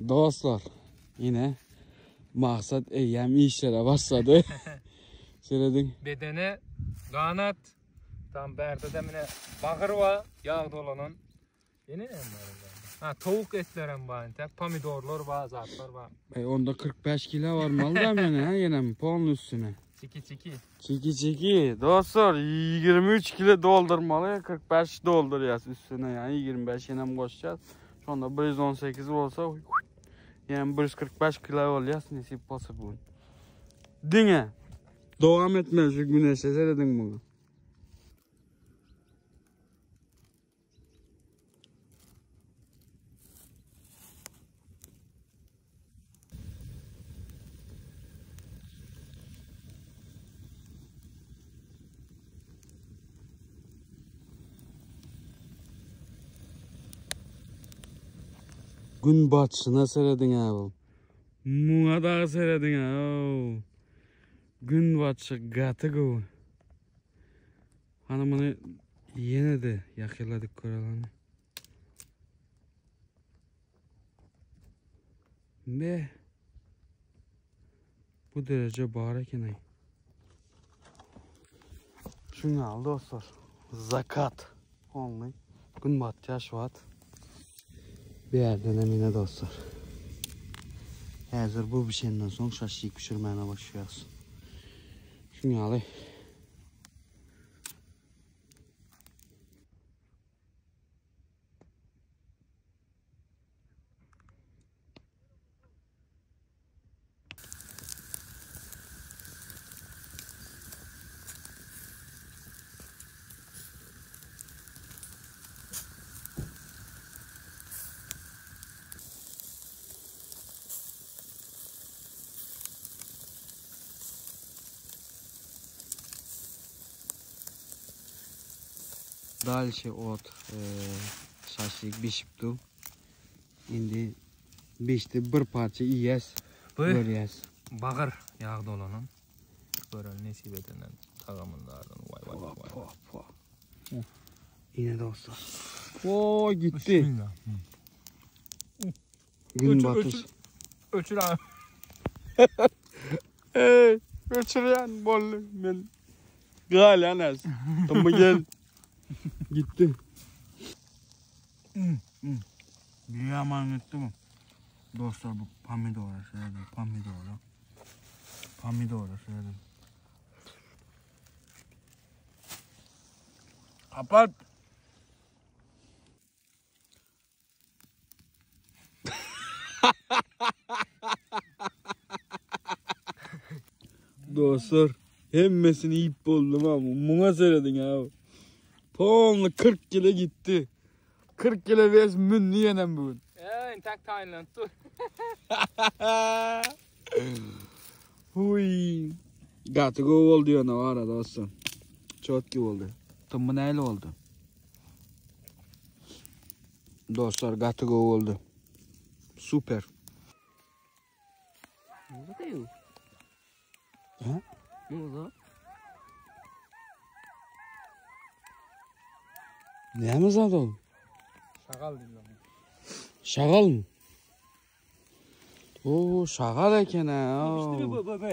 Dostlar, ine Maksat eýýäm işlere başlady. Serediň. Bedene ganat. Tam bärde-de mine bagyr bar, ýag dolanan. Ýene näme bar onda? Ha, towuk etlerem bar entek, pomidorlar bar, zatlar bar. Ey, onda 45 kilo barmaly da meni ha ýenem polny üstüne. Çiki çiki. Çiki çiki. Dostlar 23 kilo doldurmaly, 45 doldurýas üstüne yani 25 ýenem goşýas. Şonda 118 bolsa ýenem 145 kilo bolýas nesip bolsa bu gün. Diňe dowam etmeli şu güneşe serediň muňa. Gün batyşyna serediň äw. Muňa dagy serediň äw. Gün batyşy gaty gowy. Hany muny ýene-de ýakynladyk göreli. Me. Bu dereje bar eken ay. Şuny al dostlar. Zakat. Only. Gün batýar şu wagt. Bir ýerden hem ine dostlar. Häzir bu bişenden soň şaşlik pişirmäne başlaýarys. Şuny ýaly. Dalşi ot e, şaşlik bişip dur. Indi bişdi bir parça iýes. Bu Görýäs. bagyr ýag dolanan. Gören nesip edenden tagamyndardan. Vay vay vay. Po, po. Yine dostlar. Oo gitti. Bismillah. Gün Öçür, batış. öçür. Öçür abi. Ey, öçürýän boldy men. Galýan az. Tımmy gel. Gitti. Yaman gitti bu. Dostlar bu pomidora şöyle pomidora. Pomidora şöyle. Kapat. Dostlar hemmesini yiyip buldum ama muna seyredin abi. Tonlu 40 kilo gitti. 40 kilo ves münni yenen bugün. Eee intak Tayland dur. Huy. Gaty gowy boldy ýöne o ara dostum. Çotki boldy. Tymmy näle boldy? Dostlar gaty gowy boldy. Super. Ha? Ne oldu? Näme zat ol? Şagal diýilýär. Şagal mı? Oo, şagal eken ha. Bu bu bu.